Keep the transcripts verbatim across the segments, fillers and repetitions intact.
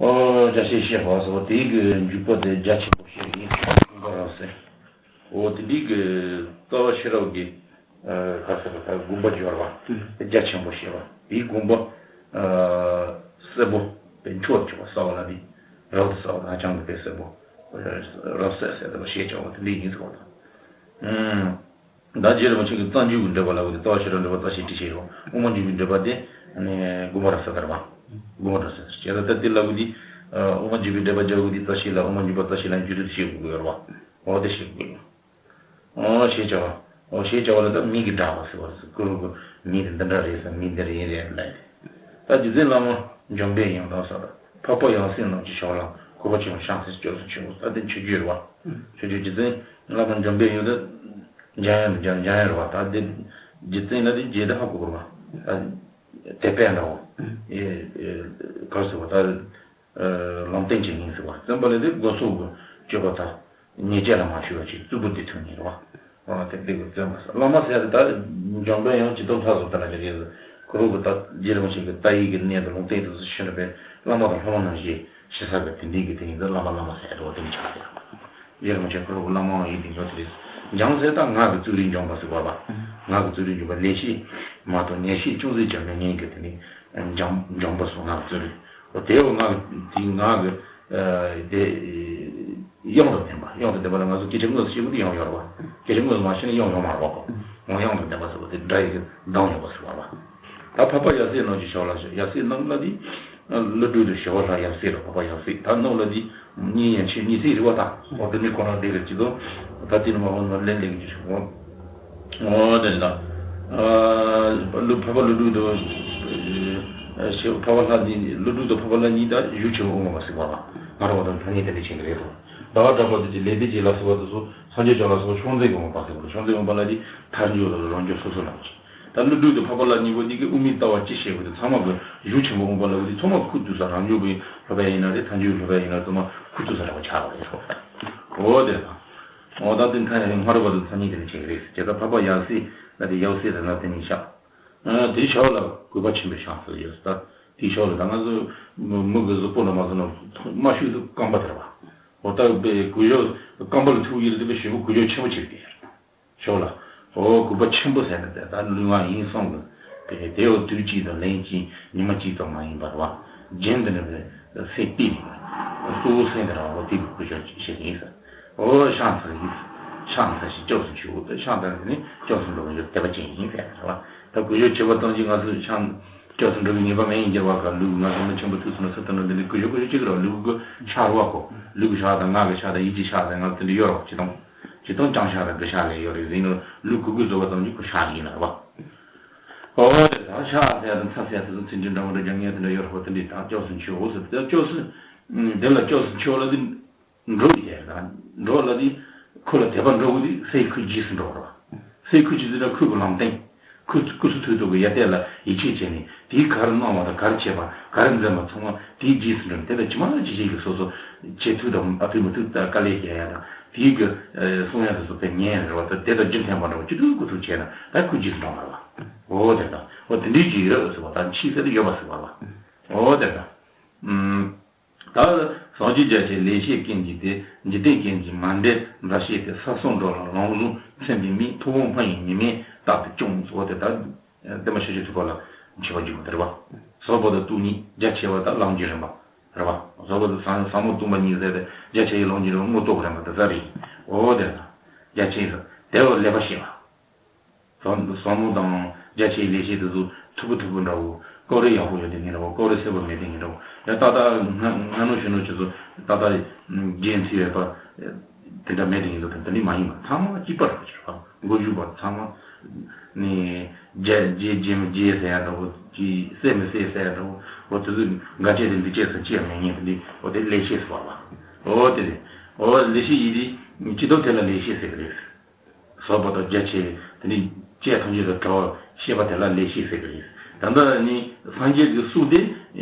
ཨོ་རྒྱ་ཆེན་བཤད་པ་སོགས་དེའི་གི་འཇུག་པ་དེ་རྒྱ་ཆེན་པོ་བཤད་ཡིན། དགོངས་པ་རབ་གསལ། ཨོ་དེ་འདྲའི་གི་རྩ་བ་ཤེས་རབ་ཀྱི་ཨ་ག་ཟེར་བ་ད་དགོངས་པ་སྦྱོར་བ་དེ་རྒྱ་ཆེན་པོ་བཤད་པ་དེའི་དགོངས་པ་ཨ་གསལ་པོ་དེ་མཆོག་ཏུ་གྱུར་པ་གསལ་བ་ལ་དེ་རབ་ཏུ་གསལ་བ་དང་ཧ་ཅང་གི་དཔེ་གསལ་པོ་རབ་གསལ་ཟེར་ཏེ་བཤད་བྱ་བ་དེ་འདྲའི་ཡིན་ཟེར་བ་དང་། ཨུམ། ད་རྗེ་རིན་པོ་ཆེ་གིས་རྩ་འཇུག་གི་འགྲེལ་པ་ལབ་དེ་རྩ་བ་ཤེས་རབ་འགྲེལ་པ་རྩ་ཤེས་ཊཱིཀ་ཆེན་ཡོད། དབུ་མ་འཇུག་པའི་འགྲེལ་པ་དེ་ནི་དགོངས་པ་རབ་གསལ་ལྟར་བ། དགོངས་པ་རབ་གསལ་ལྟར་བྱས་ད་ལྟ་དེ་ལབ་དེ་དབུ་མ་འཇུག་པའི་འགྲེལ་པ་རྒྱག་དེ་རྩ་ཤེས་ལ་དབུ་མ་འཇུག་པ་རྩ་ཤེས་ལ་འཇུག་དུས་ཤེས་དགོས་ཡོད་རེད་བ། འོ་དེ་ཤེས་དགོས་ཡོད། ཨོ་ཞེས་བྱ་བ། ཨོ་ཞེས་བྱ་བ་ལ་ད་མིང་གི་སྒྲ་བ་ཟེར་བ་ཟེར་ཁོ་རང་གི་མིང་དེ་འདི་འདྲ་རེད་ཟེར་མིང་འདི་རེད་རེད་ལབ་དེ། ད་རྗེ་བཙུན་བླ་མ་འཇམ་དཔལ་དབྱངས་དང་ཟེར་ད་འཕགས་པ་ཡབ་སྲས་རྣམས་ཀྱི་ཞབས་ལ་གུས་པ་ཆེན་པོས་ཕྱག་འཚལ་སྐྱབས་སུ་མཆིའོ། ད་དེ་མཆོད་བརྗོད་རེད་བ། མཆོད་བརྗོད་རྗེ་བཙུན་བླ་མ་འཇམ་དཔལ་དབྱངས་ད་འཇམ་དབྱངས་འཇམ་འཇམ་དབྱངས་རེད་བ། ད་དེ་རྗེ་བཙུན་ལ་དེ་རྗེ་ད་ཧ་གོ་དགོས་རེད་བ། ད་དེ་དཔེ་འདྲ་བོ། ཨེ་ཨེ་ག་རེ་ཟེར་བ་ད། ལམ་སྟོན་བྱེད་མཁན་ཟེར་བ་བརྩོན་པ་ལས་དེ་སྒོ་ཟོག་གི་སྤྱོད་པ་དང་ཉེས་བྱས་ལ་མ་ཞུགས་པ་ཅིག་རྩུབ་པོ་དེ་ཐོན་ངེས་རེད་བ། འོ་དེ་དེ་གི་བརྩོན་པ་ཟེར་བླ་མ་ཟེར་ད་འཇམ་དཔལ་དབྱངས་ཇི་ལྟར་ལྷ་བཟོ་ལྟར་ན་ཞིག་རེད། ཁོ་རང་གི་ད་རྗེ་རིན་པོ་ཆེ་གི་ད་ཡིག་གི་གནས་དང་ལུང་བསྟན་དུ་ཞུ་ན་པའི་བླ་མ་དང་ལྷ་མོ་རྣམས་ཞེས་ཞེ་ས་གི་དེ་འདྲའི་གི་དེ་ཡིན་ད་བླ་མ་བླ་མ་ཟེར་འགྲོ་བ་དེ་མི་ཆགས་ཡ། རྗེ་རིན་པོ་ཆེ་ཁོ་རང་གི་བླ་མ་ཡིན་དེ་འགྲོ་དེ་རེད། འཇམ་ཟེར་ད་ངག་གི་རྩོལ་རིག་འཇམ་པ་ཟེར་བ་བ། ངག་གི་རྩོལ་རིག་འཇམ་པ་ལེགས་བཤད་མ་གཏོགས་ཉེས་བཤད་ཅུང་ཟད་ཀྱང་མི་ཉན་གི་དེ་ནི་འཇམ་འཇམ་པ་སོགས་ངག་གི་རྩོལ་རིག་འོ་དེ་འོ་ང་གི་དེ་ང་གི་དེ་དབྱངས་དང་ལྡན་པ། དབྱངས་དང་ལྡན་པ་ལ་ང་ཚོ་སྐད་ཆ་དངོས་སུ་བཤད་པ་དེ་དབྱངས་ཡོད་རེད་བ། སྐད་ཆ་དངོས་སུ་མ་བཤད་ན་དབྱངས་ཡོད་མ་རེད་བ་གོ། འོ་དབྱངས་དང་ལྡན་པ་ཟེར་བ་དེ་སྒྲ་ཡི་གི་གདངས་ཡོད་པ་ཟེར་བ་རེད་བ། ད་འཕགས་པ་ཡབ་སྲས་རྣམས་ཀྱི་ཞབས་ལ་ཞབས་ཡབ་སྲས་རྣམས་ལ་དེ་ཀླུ་སྒྲུབ་དང་ཞི་བ་ལྷ་ཡབ་སྲས་རེད། འཕགས་པ་ཡབ་སྲས་ད་རྣམས་ལ་དེ་གཉིས་ཡན་ཆད་གཉིས་སྲས་རེད་བ། ད་འོ་དེ་ནི་ཁོ་རང་དེ་རེད་ཅི་ཙོ་ད་དེ་ནི་མ་འོ་ན་ལན་ལེགས་ཀྱི་ཞུ་འོ། འོ་དེ་ལ། ཨ་ཀླུ་འཕགས་པ་ཀླུ་སྒྲུབ་དང་། ཨ་ཞི་འཕགས་པ་ལྷ་གཉིས་ཀླུ་སྒྲུབ་དང་འཕགས་པ་ལྷ་གཉིས་ད་གཞུག་ཆེན་པོ་དབུ་མ་པ་ཟེར་བ་ལ་ང་རང་བ་དང་ཐ་སྙད་དེ་འདྲ་བྱེད་ཀྱི་རེད་དོ། ཟླ་བ་གྲགས་པ་དེ་ཅི་ལེགས་ལྡན་འབྱེད་ལ་སོགས་པ་དེ་ཚོ་སངས་རྒྱས་བྱོན་ལ་སོགས་པ་ཕྱོགས་འཛིན་དབུ་མ་པ་ཟེར་བ་ལ་ཕྱོགས་འཛིན་དབུ་མ་པ་ལ་དེ་ཐལ་འགྱུར་ལ་རང་རྒྱུད་སོ་སོ་ལ་ཅི། ད་ཀླུ་སྒྲུབ་དང་འཕགས་པ་ལྷ་གཉིས་པོ་དེ་གི་དབུ་མའི་ལྟ་བ་ཅི་བཤད་དགོས་དེ་ཚང་མ་གི་གཞུག་ཆེན་པོ་དབུ་མ་པ་ལ་དེ་ཚང་མ་ཁུ་བཏུད་ས་རང་རྒྱུད་པའི་སློབ་དཔོན་ཡིན་ན་རེད། ཐལ་འགྱུར་སློབ་དཔོན་ཡིན་ན་ཚང་མ་ཁུ་བཏུད་ས་འདྲ་བོ་ཆགས་པ་རེད། འོ་དེ་དང་། འོ་ད་དེ་མཐའ་ཡང་སྔ་རབས་པ་དང་ཐ་སྙད་དེ་ནི་བྱེད་ཀྱི་རེད། དེ་ལྟར་འཕགས་པ་ཡབ་སྲས་ལ་དེ་ཡབ་སྲས་དེ་ལ་དེ་ནི་ཤག་དེའི་ཞབས་ལ་གུས་པ་ཆེན་པོས་ཕྱག་འཚལ་ཡོད་ཟེར། ད་དེའི་ཞབས་ལ་ད་ང་ཚོ་མི་གི་གཟུགས་པོ་ལ་མ་བཟོ་ན་མ་ཤུགས་སུ་རྐང་པ་དེར་བ། འོ་ད་པའི་གུས་ཞབས་རྐང་པ་ལ་ཐུག་ཡིན་དེ་པའི་ཞབས་པོ་གུས་ཞབས་ཆེན་པོ་བྱེད་ཀྱི་ཡོད། ཞོག་ལ། འོ་གུས་པ་ཆེན་པོ་ཟེར་ནས་ད་ལུས་ངག་ཡིད་གསུམ་གྱི་དེ་འོ་དུས་གཅིག་དང་ལན་གཅིག་ཉི་མ་གཅིག་ཙམ་མ་ཡིན་པར་བ། རྒྱུན་དུ་ནི་སེམས་གཏིང་ནས་གཙོ་བོ་སེམས་དེ་རང་འོ་དེ་གི་གུས་ཞབས་ཅིག་བྱེད་ཀྱི་ཡིན་ཟེར། འོ་ཕྱག་འཚལ་ཡིན། ཕྱག་འཚལ་ཞིང་སྐྱབས་སུ་མཆིའོ། ད་ཕྱག་འཚལ་ནས་ནི་སྐྱབས་སུ་འགྲོ་བའི་དད་པ་ཅན་ཡིན་ཟེར་བ། ད་གུས་ཞབས་བྱེད་པ་ཙམ་གྱིས་ང་ཚོས་ཕྱག་སྐྱབས་སུ་འགྲོ་བའི་ངེས་པ་མེད་ཡིན་གྱི་རེད་བ། ག་ལུས་ང་ཚོ་མི་ཆེན་པོ་ཐུགས་སུ་ན་སུ་ལྟར་ན་འདི་ནི་གུས་ཞབས་གུས་ཞབས་གཅིག་གི་རེད་བ། ལུས་ཀྱི་ཕྱག་རེད་བ་གོ། ལུས་ཀྱི་ཕྱག་དང་ངག་གི་ཕྱག་དང་ཡིད་ཀྱི་ཕྱག་དང་ང་ཚོ་འདི་ཡོད་རེད་བ། ཅི་དང་། ཇི་ལྟར་བརྐྱང་ཕྱག་དང་དགུ་ཕྱག་ལས་ཡོད་རེད་ཟེར་ན་ལུས་གུས་གུས་བཟོ་བ་ཙམ་གྱིས་གུས་ཕྱག་ཡིན་ལ་རེད་བ། ཨོ་དེ་དང་ཕྱག་ཟེར་དང་ཚ་ཟེར་དེ་ཚོ་ཚིག་འབྲུ་འདྲ་མི་འདྲ་རྒྱག་མཁན་དེ་འདྲ་ཡོད་རེད་བ། དེ་འདྲས་དང་སྐྱབས་སུ་མཆིའོ་ཟེར་དེ་སྐྱབས་སུ། དེ་ལ་སྐྱབས་སུ་མཆིའོ་ལ་དེ། འགྲོ་ཡི་དེ་དང་འགྲོ་ལ་དེ། ཁོ་ལ་དད་པ་འགྲོ་བ་དེ་སའི་ཁུ་རྗེས་སུ་འགྲོ་བ་རེད་བ། སའི་ཁུ་རྗེས་སུ་འགྲོ་ཁུ་གི་ལམ་སྟོན། ཁུ་སྐུ་གསུང་ཐུགས་རྡོ་གི་ཡ་གཏད་ལ་ཡིད་ཆེས་བྱས་ནས་དེའི་ག་རེ་གནང་བ་དང་ག་རེ་བྱས་པ་ག་རེ་འཛིན་པ་ཚང་མ་དེའི་རྗེས་སུ་འགྲོ་ནས་དེ་ལ་ཇི་མ་ཇི་བཞིན་གྱི་སོ་སོ་ཆེ་ཐུགས་དང་ཨ་ཐུགས་མི་ཐུགས་དང་དཀའ་ལས་བརྒྱབ་ཡ་དང་དེའི་གི་གསུང་ཡ་དེ་ཚོ་དེ་ཉན་རེད་བ། དེ་དང་རྒྱུ་མཚན་པ་འདྲ་བ་ཅི་ཐུབ་ཀུ་ཐུབ་བྱས་ན་ད་ཁུ་རྗེས་སུ་འགྲོ་བ་རེད་བ། འོ་དེ་དང་འོ་དེ་འདྲའི་ཅིག་ཡོད་ཟེར་བ་དང་ཕྱིས་ཟེར་དུ་ཡོད་པ་ཟེར་བ་ལ་འོ་དེ་དང་། ད་སངས་རྒྱས་རྒྱ་ཆེན་ལེགས་བཤད་ཀུན་གྱི་སྡེ། འཇིག་རྟེན་ཀུན་གྱི་མ་འདྲེས་མཛའ་བཤེས་ཏེ། ས་གསུམ་འགྲོ་ལ་ལམ་གསུམ་མཚོན་པའི་མི། ཐུབ་དབང་ཕ་ཡི་ཉི་མས་རྟག་ཏུ་སྐྱོང་། འོ་དེ་ལྟར་བསྟན་པ་ཤཱཀྱ་ཐུབ་པ་ལ་མཆོད་པ་བརྗོད་པ་དེ་རེད་བ། ཟབ་པ་དང་སྟོང་ཉིད་རྒྱ་ཆེ་བ་དང་ལམ་གྱི་རིམ་པ་རེད་བ། ཟབ་པ་དང་ཟབ་ཟབ་མོ་སྟོང་པ་ཉིད་ཟེར་ཏེ་རྒྱ་ཆེ་བའི་ལམ་གྱི་རིམ་པ་དངོས་རྟོགས་རིམ་པ་དེ་ཚོ་རེད། འོ་དེ་ལ་རྒྱ་ཆེ་ཟེར་དེ་བ་ལེགས་པར་ཤེས་པ། ཟབ་ཟབ་མོ་དང་རྒྱ་ཆེའི་ལེགས་བཤད་དེ་ཚོ་མཐུག་པོ་མཐུག་པོ་འདྲ་བོ། སྐོར་ར་ཡག་པོ་ཡོད་དེ་ངེས་འདྲ་བོ། སྐོར་ར་གསལ་པོ་མེད་དེ་ངེས་འདྲ་བོ། ཡང་ཏག་ཏག་སྔ་སྔ་ནོ་ཤུ་ནོ་ཅི་ཚོ་ཏག་ཏག་རྒྱན་མཐུད་ཡོད་པ་དེ་འདྲ་མེད་དེ་ངེས་འདུག་དེ་འདྲ་མ་ཡིན་པ་ཚང་མ་གཅིག་པ་རེད་པ། མགོ་མཇུག་བར་ཚང་མ་ནི་རྒྱ་རྒྱ་རྒྱ་མི་རྒྱ་ཟེར་ཡ་འདྲ་བོ། གཅིག་གསལ་མི་གསལ་ཟེར་ཡ་འདྲ་བོ། འོ་དེ་ཚོ་འགལ་བྱེད་དེ་འདུས་བྱས་ཟེར་ཅི་ཡང་མེད་ངེས་དེ་འདི་འོ་དེ་ལེགས་བཤད་ཟེར་བ་ལ། འོ་དེ་རེད། འོ་ལེགས་བཤད་ཡིན་དེ་སྤྱི་ལྡོག་དེ་ལ་ལེགས་བཤད་ཟེར་གི་རེད། ཟབ་པ་དང་རྒྱ་ཆེ་དེ་ནི་བཅས་ཐམས་ཅད་དང་བྲལ་བར་ཤེས་པ་དེ་ལ་ལེགས་བཤད་ཟེར་གི་རེད། ད་ལྟ་ནི་སངས་རྒྱས་ཀྱི་གསུང་དེ་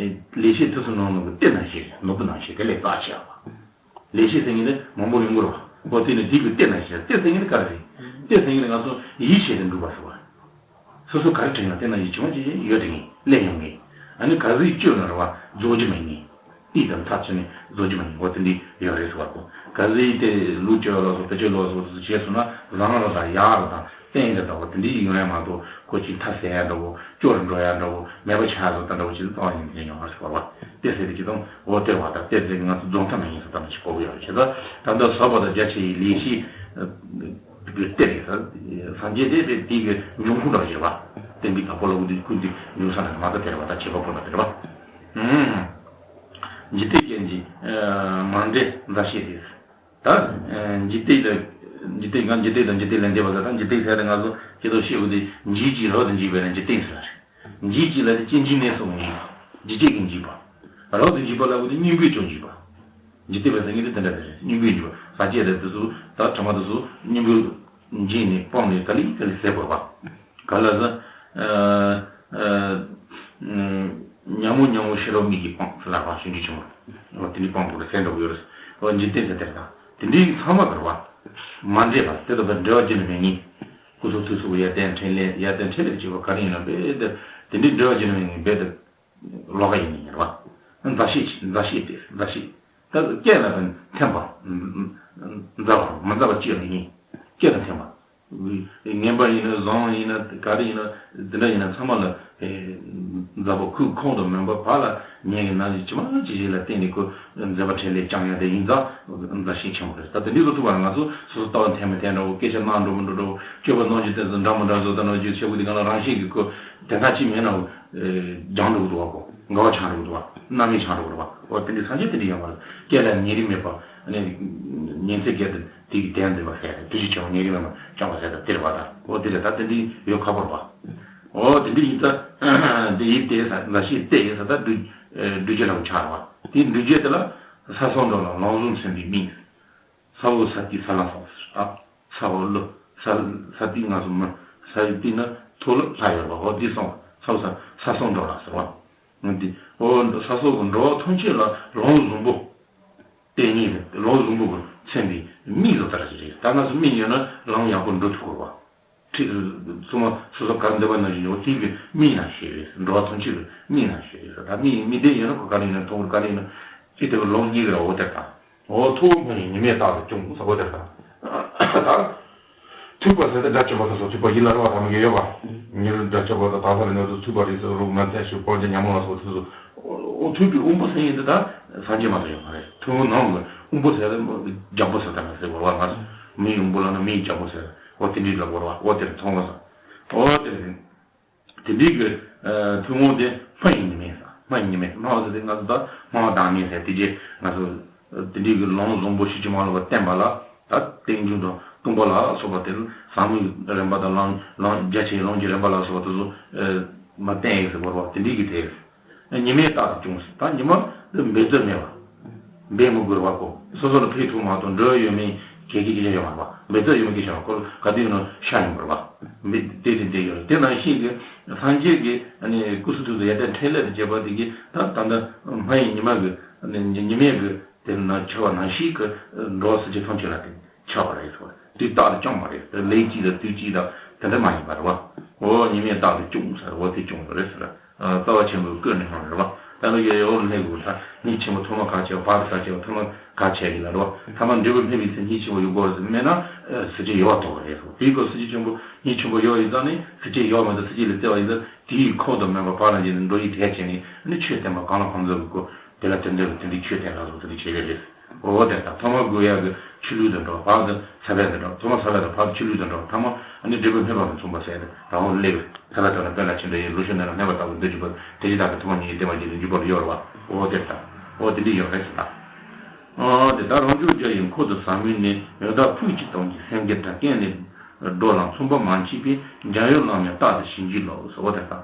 ལེགས་བཤད་ཐུགས་སུ་ནོར་ནོར་གྱི་གཏེར་ནང་བཞིན་རེད། ནོར་བུ་ནང་བཞིན་དེ་ལས་རྩ་ཆེ་བ། ལེགས་བཤད་ཟེར་མཁན་དེ་མང་པོ་ཡོང་གི་རེད་བ། འོ་དེ་ནི་དེ་གི་གཏེར་ནང་བཞིན་རེད། གཏེར་ཟེར་མཁན་དེ་ག་རེ་རེད། གཏེར་ཟེར་མཁན་དེ་ང་ཚོ་ཡིད་ཆེས་དེ་འགྲུབ་པ་ཟེར་བ། སོ་སོ་ག་རེ་དྲན་ཡང་དེ་ནང་བཞིན་བྱུང་བ་ཅིག་ཡོད་དྲན་མཁན། སླེབས་ཡོང་མཁན། ཨ་ནི་ག་ཚོད་བཅོས་ན་རེད་བ་རྫོགས་རྒྱུ་མེད་མཁན། ཏིག་ཙམ་མཐའ་ཕྱིན་ནས་བཟོ་རྒྱུ་མ་ཡིན་པ་དེ་འདྲ་ཡོད་རེད་ཟེར་བ་གོ། གལ་སྲིད་དེ་ལུག་བཅོས་ལ་སོགས་བེ་ཅོན་ལ་སོགས་བྱས་སོང་ན་ཟངས་རི་དང་ཡག་རི་དང་སྟེང་རི་དང་བ་དེ་འདྲའི་ཡོང་ཡ་མ་གཏོགས་ཁོ་གཅིག་མཐའ་ཟད་ཡ་འདྲ་བོ་སྐྱོ་རུ་འགྲོ་ཡ་འདྲ་བོ་མེད་པ་ཆགས་སོང་ད་འདྲ་བོ་ཅིག་ལ་གཏོང་ཡ་ཡིན་ཟེར་ཡོང་བ་ཟེར་བ་དེ་ཟེར་དེ་ཅི་དང་འོ་དེར་བ་དང་དེ་ཟེར་གི་ང་ཚོ་རྫོང་ཐ་མ་ཡིན་ཟེར་ད་མ་ཞིག་གོ་གི་ཡོད་རེད་བྱས་ཙང་ད་ལྟ་ཟབ་པ་དང་རྒྱ་ཆེ་ཡི་ལས་བྱེད་གཏེར་ཡིན་ཟེར། སངས་རྒྱས་དེ་དེ་དེ་གི་འབྱུང་ཁུངས་འདྲ་བ་ཞེས་པ། བསྟན་པའི་བདག་པོ་ལ་འོ་དེ་ཀུན་གྱི་འབྱུང་ས་ནས་མ་ད་དེར་བ་དང་བྱེད་པ་པོ་ལ་དེར་བ། འཇིག་རྟེན་ཅན་གྱི་མ་འདྲེས་མཛའ་བཤེས་ཏེ། ད་འཇིག་རྟེན་ལ་འཇིག་རྟེན་ང་འཇིག་རྟེན་དང་འཇིག་རྟེན་ལས་འདས་པ་ཟེར་ད་འཇིག་རྟེན་ཟེར་ཏེ་ང་ཚོ་སྐྱེ་སྟོབས་ཤེས་དགོས་ཏེ་འཇིག་ཅིང་རབ་ཏུ་འཇིག་པས་ན་འཇིག་རྟེན་ཟེར་བ་རེད། འཇིག་ཅིང་ལ་དེ་སྐྱེ་འཇིག་གནས་སོགས་འཇིག་པ། འཇིག་བྱེད་ཀྱི་འཇིག་པ། རབ་ཏུ་འཇིག་པ་ལ་འོ་དེ་སྙིང་པོའི་ཅོག་འཇིག་པ། འཇིག་རྟེན་པའི་སེམས་ཉིད་དེ་དེ་འདྲ་དེ་རེད། སྙིང་པོའི་འཇིག་པ། ཟག་བཅས་དེ་དེ་ཚོ་ད་དྲི་མ་དེ་ཚོ་སྙིང་པོའི་འཇིག་ནས་སྤངས་ནས་ག་ལེ་ག་ལེ་ཟད་དགོས་པ། ག་ལ་ཟ། ཉ་མོ་ཉ་མོ་ཤེས་རབ་མིག་གིས་སྤངས་ཟེར་ལ་བ་ཞིང་གི་ཆུང་མ། འོ་དེ་འདྲའི་སྤངས་དགོས་རེད་ཟེར་འདྲ་བོ་ཡོད་རེད། འོ་འཇིག་རྟེན་ཟེར་དེ་རེད་ད། དེ་འདྲའི་ཚང་མ་དེ་རེད་བ། མ་འདྲེས་པ་དེ་དང་དེ་འབྲེལ་བ་རྒྱུ་ནི་མེད་ཉིད། སྐུ་གསུང་ཐུགས་སུ་ཡར་ལྡན་འཕྲིན་ལས་ཡར་ལྡན་འཕྲིན་ལས་ཀྱི་བ་ག་རེ་ཡིན་ན་རྦད་དེ་དེ་འདྲའི་འབྲེལ་བ་རྒྱུ་ནི་མེད་ཉིད་རྦད་དེ། ལོགས་ཀ་ཡིན་ནི་ཡིན་རེད་བ། མཛའ་བཤེས་མཛའ་བཤེས་ཏེ་མཛའ་བཤེས། ད་སྐད་ལ་ཕན་ཐེམ་པ། མཛའ་བ་མི་མཛའ་བ་གཅིག་ལ་ཡིན། སྐད་ལ་ཐེམ་པ། ངན་པ་ཡིན་ན་བཟང་ཡིན་ན་ག་རེ་ཡིན་ན་འདི་འདྲ་ཡིན་ན་ཚང་མ་ལ་མཛའ་བ་ཁུག་ཁོང་དུ་མིན་པ་བག་ལ་ཉལ་གི་ནང་ནས་ཇི་མ་ཇི་བཞིན་ལ་བརྟེན་ནས་ཁོ་མཛད་པ་འཕྲིན་ལས་བསྐྱངས་ཡ་དེ་ཡིན་ཙང་མཛའ་བཤེས་ཆེན་པོ་རེད། ད་དེ་འདྲའི་བཟོ་ཐུབ་པ་ང་ཚོ་སོ་སོ་ལྟ་བ་འཐེན་མི་འཐེན་འདྲ་བོ་སྐད་ཆ་གནང་འགྲོ་མི་འགྲོ་འདྲ་བོ་སྤྱོད་པ་རྣམ་འགྱུར་དེ་ཚོ་འདྲ་མི་འདྲ་བཟོ་ལྟ་ནང་རྒྱུ་ཆེ་བོ་དེ་ག་ལ་རང་བཞིན་གྱིས་ཁོ་དེ་ལྟ་ཅི་མེད་ན། སྦྱང་འགྲོ་གི་འདུག་བ་གོ། དགའ་བ་ཆགས་འགྲོ་གི་འདུག་བ། རྣམ་སྨིན་ཆགས་འགྲོ་གི་འདུག་བ། འོ་དེ་འདྲའི་སངས་རྒྱས་དེ་འདྲའི་ཡོད་མ་རེད། སྐད་ལ་ཉེ་རིང་མེད་པ། ཉིན་མཚན་བརྒྱད་དུ་དེ་གི་དོན་འདུན་པ་ཟེར་ཏེ་དུས་ཀྱི་བྱ་བ་ཉེ་རིང་མེད་པ་བཅོམ་པ་ཟེར་ཏེ་དེ་རེད་བ་ད། འོ་དེ་རེད་ད་དེ་འདྲའི་ཡོད་ཁག་པོ་རེད་བ། འོ་དེ་འདྲའི་ཡིན་ད། དེ་ཡིན་ཏེ་ཟ་ལ་ཤེས་ཏེ་ཡིན་ཟ་ད་སྒྲུབ་སྒྲུབ་བྱེད་ལ་ཆགས་རེད་བ། དེ་སྒྲུབ་བྱེད་དེ་ལ་ས་སོགས་འགྲོ་ལ་ལམ་བཟང་མཚོན་པའི་མིང་། ས་འོག་ས་ཏི་ས་ལ་སོགས་ཟེར་ཨ། ས་འོག་ཀླུ། ས་ས་ཏི་ང་ཚོ་མི། ས་ཏི་ནི་མཐོ་ལ་ལྷ་ཡོད་པ་འོ་དེ་སོང་ས་འོག་ས་ས་སོགས་འགྲོ་ལ་ཟེར་བ། འོ་དེ་འོ་ས་སོགས་ཀྱི་འགྲོ་བ་ཐམས་ཅད་ལ་ལམ་བཟང་པོ། དེ་ཉིད་ལམ་བཟང་པོ་གི་མཚོན་པའི་མིང་ལ་ལྟར་ཞིག་རེད། ད་ང་ཚོ་མིག་ཡོད་ན་ལམ་ཡག་པོ་འགྲོ་ཐུབ་དགོས་པ། ཁྲིད་ཚང་མ་སོ་སོ་གར་འདོད་པ་ནང་བཞིན་ཡོད་དེ་གི་མིག་ནང་ཞིག་རེད། འགྲོ་བ་ཐམས་ཅད་ཀྱི་མིག་ནང་ཞིག་རེད། ད་མིག་མིག་ལྡན་ཡོད་ན་ཁོ་ག་ལ་ཡིན་ན་མཐོང་གི་ག་ལ་ཡིན་ན་ཅི་ལྟ་བུ་ལམ་གཉིས་ཀྱི་ར་འོ་དེར་དང་། འོ་ཐུབ་པ་ཉིད་ཉི་མས་རྟག་ཏུ་སྐྱོང་ཟེར་བ་དེ་དང་། ད་ཐུབ་པ་ཟེར་ཏེ་དགྲ་བཅོམ་པ་དང་སོགས་ཐུབ་པ་ཡིད་ལ་རེ་བ་ཐ་མ་གི་ཡོད་པ། ཉེ་རིང་དགྲ་བཅོམ་པ་དང་དག་ས་ལ་ཉེ་དུ་ཐུབ་པ་རེད་ཟེར་རུང་ང་ཚད་ཞིག་སྤང་བྱ་ཉམས་ལ་སོགས་ཐུབ་སོ། འོ་ཐུབ་པའི་དབང་པོ་ཟེར་ཡིན་དེ་ད་སངས་རྒྱས་མ་གཏོགས་ཡོད་མ་རེད། ཐུབ་དབང་ནང་གི་དབང་པོ་ཟེར་ཏེ་རྒྱལ་པོ་ཟེར་ད་ང་ཟེར་བ་བ་ང་མིའི་དབང་པོ་ལ་ན་མིའི་རྒྱལ་པོ་ཟེར་འོ་དེ་འདྲའི་ལ་བོར་བ་འོ་དེར་མཐོང་བ་ས་འོ་དེར། དེ་འདྲའི་གི་ཐུན་མོང་དེ་སྨྲ་བའི་ཉི་མས་ས། སྨྲ་བའི་ཉི་མས་སྨྲ་བ་ཟེར་དེ་ང་ཚོ་ད་སྨྲ་བ་བདག་མེད་ཟེར་དེ་རྗེས་ང་ཚོ་དེ་འདྲའི་གི་ལམ་བཟང་པོ་ཤེས་བྱ་མ་ལོག་པ་བསྟན་པ་ལ་ད་རྟེན་འབྱུང་དང་སྟོང་པ་ལ་སོགས་པ་དེ་ཟབ་མོའི་རིམ་པ་དང་ལམ་ལམ་རྒྱ་ཆེའི་ལམ་གྱི་རིམ་པ་ལ་སོགས་པ་དེ་ཚོ་མ་བསྟན་ཡོད་ཟེར་བ་རེད་བ། དེ་འདྲའི་གི་དེ་ཉི་མས་རྟག་ཏུ་སྐྱོང་ཟེར། ད་ཉི་མ་འབད་རྩོལ་མེད་པ། འབད་མི་དགོས་པ་གོ། སོ་སོ་ལ་ཕན་ཐོགས་མ་གཏོགས་འབྲས་བུ་ཡོད་མེད་གལ་ཆེ་གལ་ཆེ་ཡོད་མ་རེད་པ། འབད་རྩོལ་ཡོད་མེད་གལ་ཆེ་བ་ཁོ་ག་དུས་ཡིན་ན་ཤ་ཡིན་པ་རེད་པ། འབད་དེ་དེ་འདྲ་ཡོད་རེད། དེ་ནང་བཞིན་གྱི་སངས་རྒྱས་ཀྱི་ཨ་ནི་སྐུ་གསུང་ཐུགས་སུ་ཡར་ལྡན་འཕྲིན་ལས་དང་བཅས་པ་དེ་གིས་ད་ད་ལྟ་སྨྲ་བའི་ཉི་མ་གི་ཨ་ནི་ཉི་མས་གི་དེ་ནང་ཆ་བ་ནང་བཞིན་གྱི་འགྲོ་བ་སེམས་ཅན་ཐམས་ཅད་ལ་དེ་ཆགས་པ་རེད་ཟེར་བ། དུས་རྟག་ཏུ་སྐྱོང་བ་རེད། ལས་གཅིག་དང་དུས་གཅིག་དང་དེ་འདྲ་མ་ཡིན་པ་རེད་པ། འོ་ཉི་མས་རྟག་ཏུ་སྐྱོང་ཟེར་འོ་དེ་སྐྱོང་བ་རེད་ཟེར། རྩ་བ་ཆེན་པོའི་སྐུ་ནི་ཡང་རེད་པ། ད་ནི་ཡོད་ཡོད་ལ་སླེབས་དགོས་ལ་གཉིས་ཆེན་པོ་ཐོག་མ་ག་བྱས་བར་དུ་ག་བྱས་ཐ་མ་ག་བྱས་ཡིན་ལ་རེད་པ། ཐ་མ་འབྲས་བུ་སྨིན་པའི་ཚེ་གཉིས་ཆེན་པོ་ཡོད་དགོས་ཟེར་མེད་ན་སྲིད་རྩེ་ཡོད་པ་རྟོགས་པ་རེད་ཟེར། དེའི་སྐོར་སྲིད་རྩེ་ཆེན་པོ་གཉིས་ཆེན་པོ་ཡོད་ཡིན་ཙང་ནི་སྲིད་རྩེ་ཡོད་མེད་དུ་སྲིད་རྩེ་ལས་བརྩེ་བ་ཡིན་ཙང་དེའི་ཁོག་ཏུ་མེད་པ་བར་ལ་འཇིག་ནས་འགྲོ་ཡི་དད་བྱས་ནས་ནི་ཆོས་བསྟན་པ་གང་ལ་གང་འཛོལ་གྱི་སྐོར་དེ་ལ་དོན་དེ་ལ་དེ་འདྲའི་ཆོས་བསྟན་ལ་སོགས་དེ་འདྲའི་བྱེད་ཀྱི་རེད། འོ་དེ་ལྟར་ཐོག་མར་དགོས་ཡག་གི་ཆོས་ལུགས་དང་འགྲོ། བར་དུ་ས་བོན་དང་འགྲོ། ཐོག་མར་ས་བོན་དང་བར་དུ་ཆོས་ལུགས་དང་འགྲོ། ཐ་མ་ཨ་ནི་འབྲས་བུ་སྨིན་པ་དང་མཚུངས་པ་ཟེར་ཏེ་རང་དབང་སླེབས། ས་བོན་དང་ནི་དཔེ་ལ་ཆེ་འདྲ་ཡིན། ལུགས་ཤེས་ནི་རང་གནས་པ་ལྟ་བུ་འདོད་ཀྱི་བར་དེ་ཇི་ལྟར་གི་ཐོག་མ་ཉིད་ཀྱིས་བསྟན་པ་ཉིད་དུ་འཇུག་པ་ལ་ཡོད་རེད་པ། འོ་དེ་ལྟར་འོ་དེ་འདྲ་ཡོད་རེད་ཟེར་ད། འོ་དེ་ལྟར་རང་བྱུང་རྒྱ་ཡི་འཁོར་དུ་ཟབ་མོའི་གནས། ཡང་དག་ཕུགས་གཅིག་དང་གི་སེམས་བསྐྱེད་དང་། རྐྱེན་ལས་འགྲོ་ལ་མཚུངས་པ་མ་མཆིས་པས། འཇམ་དབྱངས་ལམ་ཡང་རྟག་ཏུ་ཞི་འགྱུར་ལོ། འོ་དེ་ལྟར།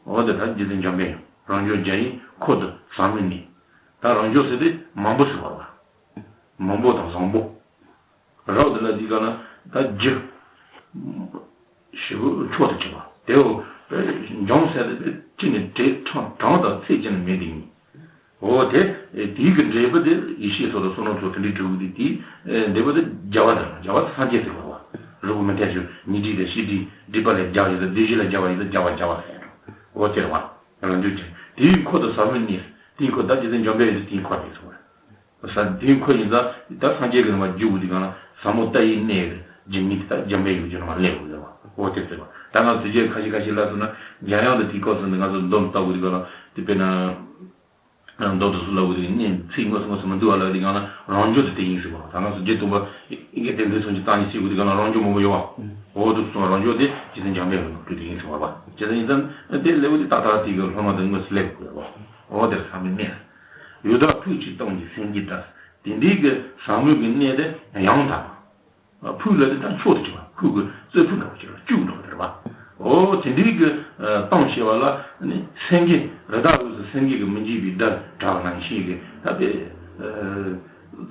འོ་དེ་ལྟར་རྗེ་བཙུན་འཇམ་དཔལ་དབྱངས་རང་བྱུང་རྒྱ་ཡི་འཁོར་དུ་ཟབ་མོའི་གནས། ད་རང་བྱུང་ཟེར་དེ་མང་པོ་ཟེར་བ་ལ། མང་པོ་དང་བཟང་པོ། རབ་དེ་ལ་འདི་ག་ན་ད་རྒྱུ་ཞེ་པོ་མཆོག་ཏུ་གྱུར་པ་དེའོ། འཇམ་ཟེར་དེ་ཅི་ནས་བྲེ་གྲང་གྲང་དང་ཚད་ཅི་ནས་མེད་དེ་ཡིན། འོ་དེ་དེའི་གི་འབྲས་བུ་དེ་ཡེ་ཤེས་སོགས་དང་བསོད་ནམས་སོགས་དེ་འདྲའི་འབྲས་བུ་དེ་དེའི་འབྲས་བུ་དེ་རྒྱལ་བ་དང་རྒྱལ་བ་དེ་སངས་རྒྱས་ཟེར་བ་རུ་གུ་མི་མཐའ་ཞུ་ཉི་ཁྲི་དང་ཤེས་ཁྲི་སྒྲིབ་པ་ལས་རྒྱལ་བ་ཡིན་ཙང་བདུད་བཞི་ལས་རྒྱལ་བ་ཡིན་ཙང་རྒྱལ་བ་རྒྱལ་བ་ཟེར་འགྲོ། འོ་དེ་རེད་བ། རང་བྱུང་ཅན་དེའི་འཁོར་དུ་ཟབ་མོའི་གནས། དེའི་འཁོར་ད་རྗེ་བཙུན་འཇམ་པའི་དབྱངས་དེའི་འཁོར་རེད་གསུངས་པ་རེད། ས་དེའི་འཁོར་ཡིན་ཙང་ད་སངས་རྒྱས་ཀྱི་ནང་མ་རྒྱུ་བོ་དེ་གང་ལ་ཟབ་མོ་ལྟ་བའི་གནས་ཀྱི་འཇིགས་མེད་དེ་ད་འཇམ་པའི་དབྱངས་ཀྱི་ནང་མ་སླེབས་དགོས་ཟེར་བ། འོ་དེ་ཟེར་བ། ད་ང་ཚོ་རྗེ་ཁ་ཤས་ཁ་ཤས་ལ་སོང་ན་འཇམ་དབྱངས་དེ་དེའི་སྐབས་སུ་ནི་ང་ཚོ་འདོམས་ལྟ་བུ་དེ་གང་ལ་དེ་དཔེར་ན། མདོ་དེ་ཚོ་ལ་འོ་དེ་གནས་ཚིག་དངོས་སུ་དངོས་སུ་མི་འདུག་བ་ལ་དེ་གང་ལ་རང་འཇུག་དེ་དེ་ཡིན་ཟེར་བ། ད་ང་ཚོ་རྗེ་སྟོན་པ་ཨེ་ཀྱེ་དེ་འདྲའི་སོང་ཅི་རྩ་ཉིད་སྲིད་པོ་དེ་གང་ལ་རང་འཇུག་མང་པོ་ཡོད་བ། འོ་དེ་ཚོ་རང་འཇུག་དེ་རྗེ་བཙུན་འཇམ་པའི་དབྱངས་ཀྱི་དེ་ཡིན་ཟེར་བ། བྱས་ཙང་ཡིན་ཙང་དེ་ལེའུ་དེ་ཏག་ཏག་དེ་གི་སློབ་མ་དེ་དངོས་སུ་སླེབས་དགོས་བ། འོ་དེར་ཟབ་མོའི་གནས། ཡུལ་དག་ཕུག་གཅིག་སྟོང་གི་སེང་གེའི་སྒྲ། དེ་འདྲའི་གི་ཟབ་མོའི་གི་གནས་དེ་ཡང་དག་ཕུག་ལ་དེ་ད་མཆོག་ཏུ་གྱུར་པ། ཕུག་གི་རྩེ་ཕུག་འདྲ་བོ་ཅིག་ལ་བཅུག་འདྲ་བོ་དེ་རེད་པ། འོ་དེ་འདྲའི་གི་སྟོང་ཞེས་པ་ལ་ནི་སེང་གེ་རི་དྭགས་འོད་ཟེར་སེང་གེ་གི་མི་འཇིགས་པའི་སྒྲ་གྲགས་པ་ནང་བཞིན་གི་ད་དེ་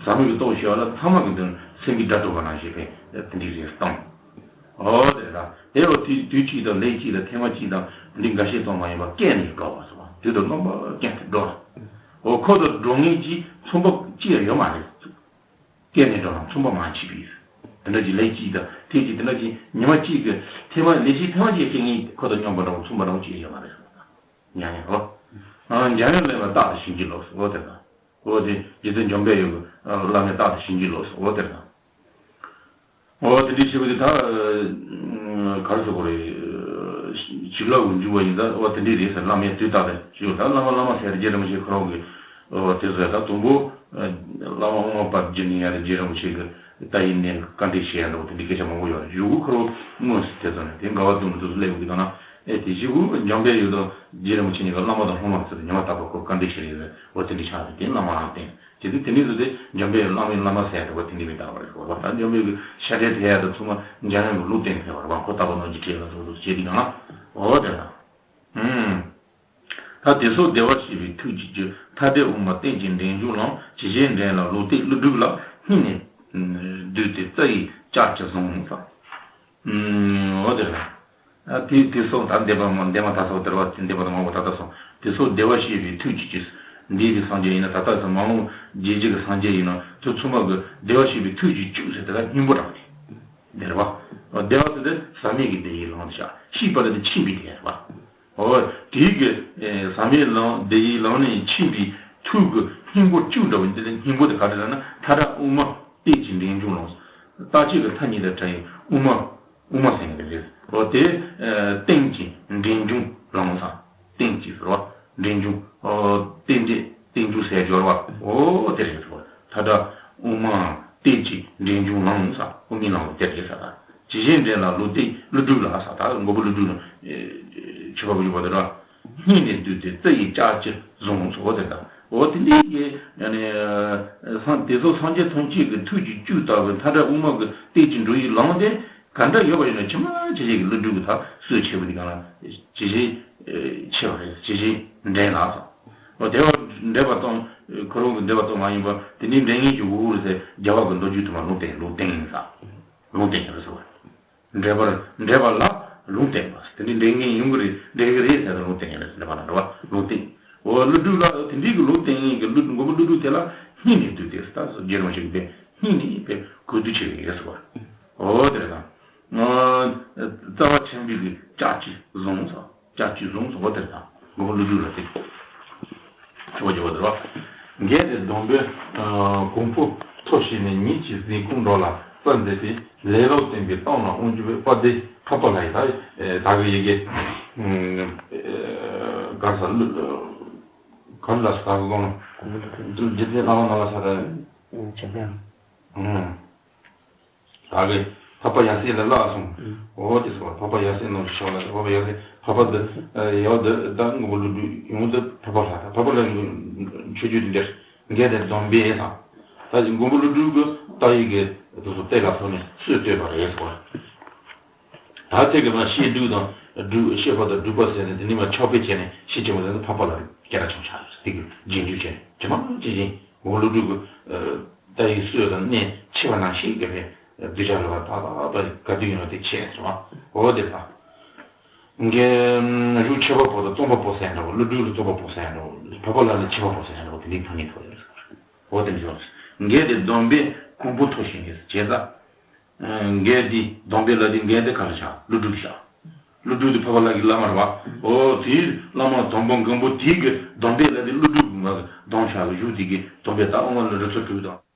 ཟབ་མོ་གི་སྟོང་ཞེས་པ་ལ་ཚང་མ་གི་དོན་སེང་གེ་སྒྲ་སྒྲོག་པ་ནང་བཞིན་པའི་དེ་འདྲའི་རེད་སྟོང་། འོ་དེ་རེད། དེ་འོ་དུས་དུས་གཅིག་དང་ལས་གཅིག་དང་ཐེངས་མ་གཅིག་དང་འདི་འགའ་ཤས་ཙམ་མ་ཡིན་པར་སྐད་ནས་སྒྲོག་པ་སོགས་དུས་དང་རྣམ་པ་ཀུན་ཏུ་སྒྲོག་འོ་ཁོ་དང་སྒྲོག་མཁན་གྱི་མཚུངས་པ་ཅི་ཡང་ཡོད་མ་རེད། སྐད་ནས་སྒྲོག་ན་མཚུངས་པ་མ་མཆིས་པས། དེ་འདྲ་ཅིག་ལས་གཅིག་དང་ཐེངས་གཅིག་དེ་འདྲ་ཅིག་ཉི་མ་གཅིག་གི་ཐེངས་མ་ལས་གཅིག་ཐེངས་མ་གཅིག་སྐད་ངེས་ཁོ་དང་སྙོམས་པ་འདྲ་བོ་མཚུངས་པ་འདྲ་བོ་ཅི་ཡང་ཡོད་མ་རེད། ཉན་ཡང་རོ། འཇམ་དབྱངས་ལས་ལ་རྟག་ཏུ་བྱིན་གྱིས་རློབས་སོ། འོ་དེ་དང་། འོ་དེ་རྗེ་བཙུན་འཇམ་པའི་དབྱངས་ཀྱི་བླ་མས་རྟག་ཏུ་བྱིན་གྱིས་རློབས་སོ། འོ་དེ་དང་། འོ་དེ་འདྲའི་ཞེས་པ་དེ་ད་ག་རེ་ཟེར་དགོས་རེད། བྱིན་རླབས་ཀྱི་འཇུག་པ་ཡིན་ད་འོ་དེ་འདྲའི་རེད་ཟེར། བླ་མས་དུས་རྟག་ཏུ་ཞུ་ད་བླ་མ་བླ་མ་ཟེར་རྗེ་རིན་པོ་ཆེ་ཁོ་རང་གི་འོ་དེ་ཟེར་ད་དང་པོ་བླ་མ་དབུ་མ་པ་རྗེ་ནི་ཡ་རེད། རྗེ་རིན་པོ་ཆེ་གི་ད་ཡིན་ནས་བཀའ་འདྲི་བྱེད་ཡ་འདྲ་བོ་དེ་འདྲའི་སྐད་ཆ་མང་པོ་ཡོད་རེད། གཞུག་གུ་ཁོ་རང་དངོས་སུ་དེ་ཚོ་ནས་དེ་འགལ་བ་དུ་མི་དུ་སླེབས་ཀྱི་ད་ན་ཨེ་དེ་གཞུག་གུ་འཇམ་པའི་དབྱངས་དང་རྗེ་རིན་པོ་ཆེ་གཉིས་ཀ་བླ་མ་དང་སློབ་མ་ཚོ་ཉི་མ་རྟག་པར་ཁོ་བཀའ་འདྲི་བྱེད་ཡ་རེད། འོ་དེ་འདྲའི་ཆགས་རེད། དེ་བླ་མ་རང་བསྟེན། དེ་དུས་དེ་ནས་བཟུང་སྟེ་འཇམ་པའི་བླ་མའི་བླ་མ་ཟེར་བ་དེ་འདི་མི་གདའ་བ་རེད་ཤོག་ད་འཇམ་པའི་གི་ཤ་འདྲེ་དེ་ཡ་དང་ཚུལ་མ་འཇམ་དབྱངས་ཀྱི་ལུགས་བསྟན་ཕེབས་པ་རེད་བ། ཁོ་ལྟ་བུ་ནང་གི་བྲིས་ལ་སོགས་སུ་བྱེད་དེ་གང་ལ་འོ་དེ་དང་། ད་དེ་སོགས་བདེ་བར་གཤེགས་པའི་ཐུགས་ཀྱི་བཅུད་མཐའ་བྲལ་དབུ་མ་རྟེན་ཅིང་འབྲེལ་འབྱུང་ལམ། ཇི་བཞིན་འདྲེན་ལ་ལུས་རྟེན་ཀླུ་སྒྲུབ་ལ། སྙིང་ནས་བསྡུས་ཏེ་རྩ་བའི་ལྕགས་ཀྱུས་བཟུང་ཟེར། འོ་དེ་རེད། ཨ་དེ་དེ་སོགས་ད་འདས་པ་མ་འདས་མ་ད་སོགས་དེར་བ་འདས་པ་དང་མ་འོངས་པ་ད་ལྟ་སོགས་དེ་སོགས་བདེ་བར་གཤེགས་པའི་ཐུགས་ཀྱི་བཅུད། འདས་པའི་སངས་རྒྱས་ཡིན་ན་ད་ལྟ་སོགས་མ་འོངས་རྗེས་ཀྱི་སངས་རྒྱས་ཡིན་ན་དེ་ཚང་མ་གི་བདེ་བར་གཤེགས་པའི་ཐུགས་ཀྱི་བཅུད་ཟེར་དེ་ལ་སྙིང་པོ་རང་རེད། དེར་བ། བདེ་བ་ཟེར་དེ་ཟབ་མོའི་གི་བདེ་བའི་ལམ་དུ་བཞག་གཤེགས་པ་ལ་དེ་ཕྱིན་པའི་དེ་རེད་བ། འོ་དེའི་གི་ཟབ་མོའི་ལམ་བདེ་བའི་ལམ་ནས་ཕྱིན་པའི་ཐུགས་ཀྱི་སྙིང་པོ་བཅུད་འདྲ་བོ་འདི་ལ་སྙིང་པོ་དེ་ག་རེ་ལབ་ན་མཐའ་བྲལ་དབུ་མ་རྟེན་ཅིང་འབྲེལ་འབྱུང་ལམ། རྟག་གཅིག་གི་མཐའ་གཉིས་དང་བྲལ་བའི་དབུ་མ། དབུ་མ་ཟེར་མཁན་རེད། འོ་དེ་རྟེན་ཅིང་འབྲེལ་འབྱུང་ལམ་ཟེར། རྟེན་ཅིང་ཟེར་བ། འབྲེལ་འབྱུང་། རྟེན་འབྲེལ་རྟེན་འབྱུང་ཟེར་སྦྱོར་བ། འོ་དེ་རེད་ཟེར་བ། མཐའ་བྲལ་དབུ་མ་རྟེན་ཅིང་འབྲེལ་འབྱུང་ལམ་ཟེར། དབུ་མའི་ལམ་དེ་རེད་ཟེར། ཇི་བཞིན་འདྲེན་ལ་ལུས་རྟེན་ཀླུ་སྒྲུབ་ལ་ཟེར། ད་མགོན་པོ་ཀླུ་སྒྲུབ་ལ་མཆོད་པ་ཕུལ་བ་དེ་རེད། སྙིང་ནས་བསྡུས་ཏེ་རྩ་བའི་ལྕགས་ཀྱུས་བཟུང་ཟེར་བ་དེ་དང་། འོ་དེ་འདྲའི་གི་ཡང་ནི་སངས་དེ་ཚོ་སངས་རྒྱས་ཐམས་ཅད་ཀྱི་ཐུགས་ཀྱི་བཅུད་ལྟ་བུའི་མཐའ་བྲལ་དབུ་མ་གི་རྟེན་ཅིང་འགྲོ་བའི་ལམ་དེ། ག་འདྲ་ཡོད་པ་ཡིན་ན་ཇི་མ་ཇི་བཞིན་གྱི་ཀླུ་སྒྲུབ་ཀྱི་ད་སྲོལ་ཆེ་བོ་དེ་གང་ལ་ཇི་བཞིན་ཆེ་བ་རེད། ཇི་བཞིན་འདྲེན་ལ་སོགས། འོ་དེ་བ་འདྲེན་པ་དང་ཁོ་རང་གི་འདྲེན་པ་དང་མ་ཡིན་པ་དེ་ནི་འདྲེན་མཁན་གྱི་འོག་རེད་ཟེར་རྒྱལ་བ་གི་མདོ་རྒྱུད་དུ་མ་ལུང་བསྟན་ལུང་བསྟན་ཡིན་ས། ལུང་བསྟན་ཡིན་ཟེར་བ། འདྲེན་པར་འདྲེན་པ་ལ་ལུང་བསྟན་པ་དེ་ནི་འདྲེན་མཁན་ཡོང་གི་རེད། འདྲེན་གི་རེད་ཟེར་ལུང་བསྟན་ཡིན་ཟེར་འདྲེན་པ་ལ་འདྲ་བ་ལུང་བསྟན། འོ་ཀླུ་སྒྲུབ་ལ་དེ་འདྲའི་གི་ལུང་བསྟན་མཁན་གྱི་ཀླུ་མགོན་པོ་ཀླུ་སྒྲུབ་དེ་ལ་སྙིང་ནས་བསྡུས་ཏེ་ད་རྗེ་རིན་པོ་ཆེ་གི་པས་སྙིང་ནས་པས་གུས་འདུད་བྱེད་ཀྱི་ཡོད་ཟེར་བ། འོ་དེ་རེད་དང་། རྩ་བ་ཆེན་པོའི་གི་ལྕགས་ཀྱུས་བཟུང་ཟེར། ལྕགས་ཀྱུས་བཟུང་ཟེར་བ་དེ་དང་མགོན་པོ་ཀླུ་སྒྲུབ་ལ་དེ། ཆོས་པ་བརྗོད་པ་དེ་རེད་བ། གལ་ཏེ་སྡོམ་པས་གོང་བུ་མཐོ་ཞིང་ནས། ཉིད་ཀྱི་གཟིགས་སྐུ་འགྲོ་ལ་རྩ་མཛད་དེ། ལེ་ལོ་བསྟན་པའི་སྟོབས་ལ་དབང་བསྒྱུར་བའི་དཔལ་ལྡན་འཕགས་པ་ལྷ་ཡི་ད་ད་གི་ཡི་གེ་གར་ས་ལུ་གར་ལ་ས་གི་གོང་ལ་རྗེ་བཙུན་བླ་མ་ན་ལ་ས་ར། ཨུམ། ད་གི་འཕགས་པ་ཡབ་སྲས་ལ་བསླབ་སོང་། ཨུམ། འོ་དེ་སོང་འཕགས་པ་ཡབ་སྲས་ནང་ཕྱོགས་ལ་འཕགས་པ་ཡབ་སྲས་འཕགས་པ་འདི་ཡབ་འདི་ད་མགོན་པོ་ཀླུ་སྒྲུབ་ཡོང་འདི་འཕགས་པ་ལྷ་ད་འཕགས་པ་ལྷ་ཡི་མཆོད་བརྗོད་འདི་འདིར་འགལ་ཏེ་སྡོམ་པས་དང་། ད་ཅི་མགོན་པོ་ཀླུ་སྒྲུབ་ཀྱི་ད་ཡི་གེ་དེ་ཚོ་གཏད་ལ་ཕོག་ནས་སྲོལ་བཏོད་པ་རེད་སོང་། ད་དེ་གི་མ་བཤད་སྒྲུབ་དང་སྒྲུབ་བཤད་པ་དང་སྒྲུབ་པ་ཟེར་ནས་དེ་ནི་མ་ཕྱག་དཔེ་བྱས་ནས་ཤེས་ཀྱི་མ་ཟེར་ན་འཕགས་པ་ལ་སྐད་གྲགས་ཆུང་ཆགས་དེ་གི་རྗེས་འཇུག་བྱས་ཇི་མ་ཇི་བཞིན་མགོན་ཀླུ་སྒྲུབ་ཀྱི་ད་ཡི་སྲོལ་དང་གནས་ཆེ་བ་ནང་བཞིན་གི་རེད། གདུལ་བྱ་ལ་བ་ད་ད་ད་ག་དུས་ཡིན་ན་དེ་ཆེ་སོང་བ། འོ་དེ་ད། འགལ་གཞུང་མཆོད་པ་པོ་དང་རྩོམ་པ་པོ་ཟེར་འདྲ་བོ། ཀླུ་སྒྲུབ་ལ་རྩོམ་པ་པོ་ཟེར་འདྲ་བོ། འཕགས་པ་ལྷ་ལ་མཆོད་པ་པོ་ཟེར་འདྲ་བོ་དེ་འདྲའི་ཐ་སྙད་ཐོགས་ཡོད་ཟེར། འོ་དེ་འདྲ་ཡོད། འགལ་ཏེ་སྡོམ་པས་གོང་བུ་མཐོ་ཞིང་ནས་བྱས་ཙང་། འགལ་ཏེ་སྡོམ་པས་ལ་དེ་འགལ་ཏེ་ག་རེ་བྱ་ཀླུ་སྒྲུབ་བྱ། ཀླུ་སྒྲུབ་དེ་འཕགས་པ་ལྷ་གི་བླ་མ་རེད་བ། ཨོ་དེའི་བླ་མ་དང་པོ་མགོན་པོ་དེའི་གི་སྡོམ་པས་ལ་དེ་ཀླུ་སྒྲུབ་ཀྱི་ང་གི་སྡོམ་བྱ་གི་གཞུག་དེ་གི་སྡོམ་པས་ད་ཨོ་ང་ལ་རི་ཚོ་དྲུག་དང་